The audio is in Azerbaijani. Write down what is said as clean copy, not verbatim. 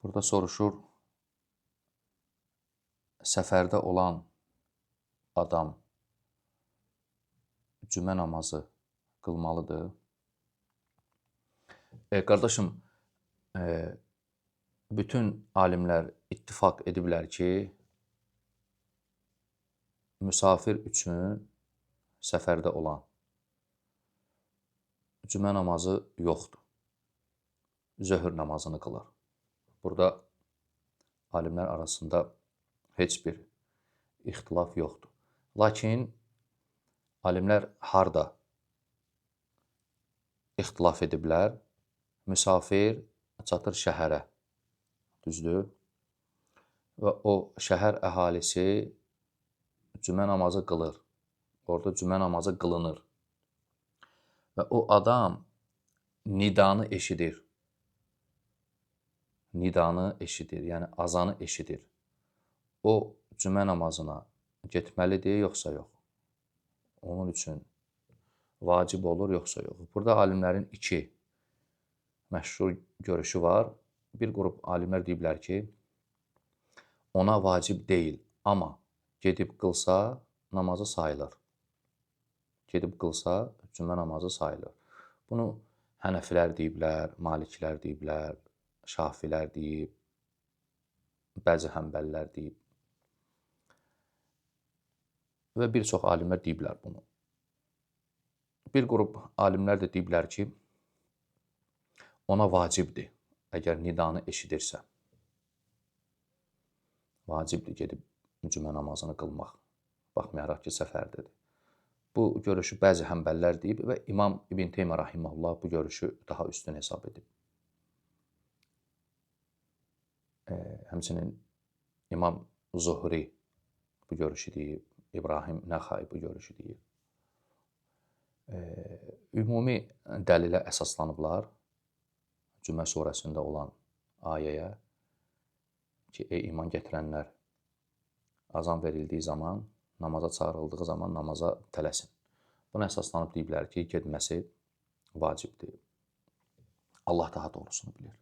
Burada soruşur, səfərdə olan adam cümə namazı qılmalıdır. Qardaşım, bütün alimlər ittifaq ediblər ki, müsafir üçün səfərdə olan cümə namazı yoxdur. Zöhr namazını qılar. Burada alimlər arasında heç bir ixtilaf yoxdur. Lakin alimlər harda ixtilaf ediblər? Müsafir çatır şəhərə, düzdür? Və o şəhər əhalisi cümə namazı qılır. Orada cümə namazı qılınır. Və o adam nidanı eşidir. Nidanı eşidir, yəni azanı eşidir. O cümə namazına getməlidir, yoxsa yox? Onun üçün vacib olur, yoxsa yox? Burada alimlərin iki məşhur görüşü var. Bir qrup alimlər deyiblər ki, ona vacib deyil, amma gedib qılsa namazı sayılır. Gedib qılsa cümə namazı sayılır. Bunu Hənəfilər deyiblər, Maliklər deyiblər, Şafilər deyib, bəzi Həmbəllər deyib və bir çox alimlər deyiblər bunu. Bir qrup alimlər də deyiblər ki, ona vacibdir, əgər nidanı eşidirsə. Vacibdir gedib cümə namazını qılmaq, baxmayaraq ki, səfərdədir. Bu görüşü bəzi həmbəllər deyib və İmam İbn Teymiyyə rahimehullah bu görüşü daha üstün hesab edib. Həmçinin İmam Zuhri bu görüşü deyib, İbrahim Nəxai bu görüşü deyib. Ümumi dəlilə əsaslanıblar Cümə surəsində olan ayəyə ki, ey iman gətirənlər, azan verildiyi zaman, namaza çağırıldığı zaman namaza tələsin. Buna əsaslanıb deyiblər ki, getməsi vacibdir. Allah daha doğrusunu bilir.